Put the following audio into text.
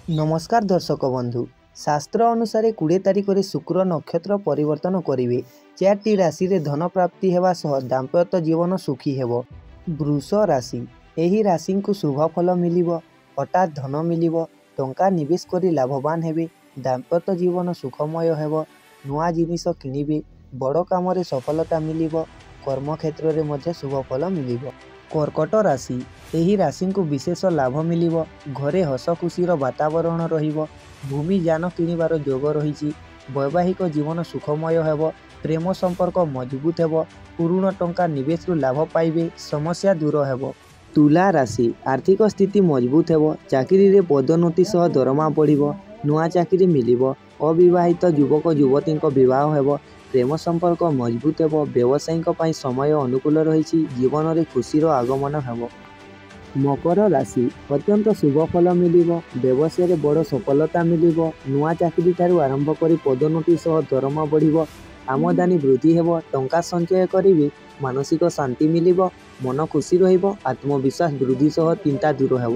ନମସ୍କାର ଦର୍ଶକ ବନ୍ଧୁ, ଶାସ୍ତ୍ର ଅନୁସାରେ 20 ତାରିଖରେ ଶୁକ୍ର ନକ୍ଷତ୍ର ପରିବର୍ତ୍ତନ କରିବେ। 4ଟି ରାଶିରେ ଧନ ପ୍ରାପ୍ତି ହେବା ସହ ଦାମ୍ପତ୍ୟ ଜୀବନ ସୁଖୀ ହେବ। ବୃଷ ରାଶି, ଏହି ରାଶିଙ୍କୁ ଶୁଭ ଫଳ ମିଳିବ। ହଠାତ୍ ଧନ ମିଳିବ। ଟଙ୍କା ନିବେଶ କରି ଲାଭବାନ ହେବେ। ଦାମ୍ପତ୍ୟ ଜୀବନ ସୁଖମୟ ହେବ। ନୂଆ ଜିନିଷ କିଣିବେ। ବଡ଼ କାମରେ ସଫଳତା ମିଳିବ। କର୍ମକ୍ଷେତ୍ରରେ ମଧ୍ୟ ଶୁଭ ଫଳ ମିଳିବ। କର୍କଟ ରାଶି, ଏହି ରାଶିଙ୍କୁ ବିଶେଷ ଲାଭ ମିଳିବ। ଘରେ ହସ ଖୁସିର ବାତାବରଣ ରହିବ। ଭୂମି ଯାନ କିଣିବାର ଯୋଗ ରହିଛି। ବୈବାହିକ ଜୀବନ ସୁଖମୟ ହେବ। ପ୍ରେମ ସମ୍ପର୍କ ମଜବୁତ ହେବ। ପୁରୁଣା ଟଙ୍କା ନିବେଶରୁ ଲାଭ ପାଇବେ। ସମସ୍ୟା ଦୂର ହେବ। ତୁଳା ରାଶି, ଆର୍ଥିକ ସ୍ଥିତି ମଜବୁତ ହେବ। ଚାକିରିରେ ପଦୋନ୍ନତି ସହ ଦରମା ବଢ଼ିବ। ନୂଆ ଚାକିରି ମିଳିବ। ଅବିବାହିତ ଯୁବକ ଯୁବତୀଙ୍କ ବିବାହ ହେବ। ପ୍ରେମ ସମ୍ପର୍କ ମଜବୁତ ହେବ। ବ୍ୟବସାୟୀଙ୍କ ପାଇଁ ସମୟ ଅନୁକୂଳ ରହିଛି। ଜୀବନରେ ଖୁସିର ଆଗମନ ହେବ। ମକର ରାଶି, ଅତ୍ୟନ୍ତ ଶୁଭ ଫଳ ମିଳିବ। ବ୍ୟବସାୟରେ ବଡ଼ ସଫଳତା ମିଳିବ। ନୂଆ ଚାକିରିଠାରୁ ଆରମ୍ଭ କରି ପଦୋନ୍ନତି ସହ ଦରମା ବଢ଼ିବ। ଆମଦାନୀ ବୃଦ୍ଧି ହେବ। ଟଙ୍କା ସଞ୍ଚୟ କରିବେ। ମାନସିକ ଶାନ୍ତି ମିଳିବ। ମନ ଖୁସି ରହିବ। ଆତ୍ମବିଶ୍ୱାସ ବୃଦ୍ଧି ସହ ଚିନ୍ତା ଦୂର ହେବ।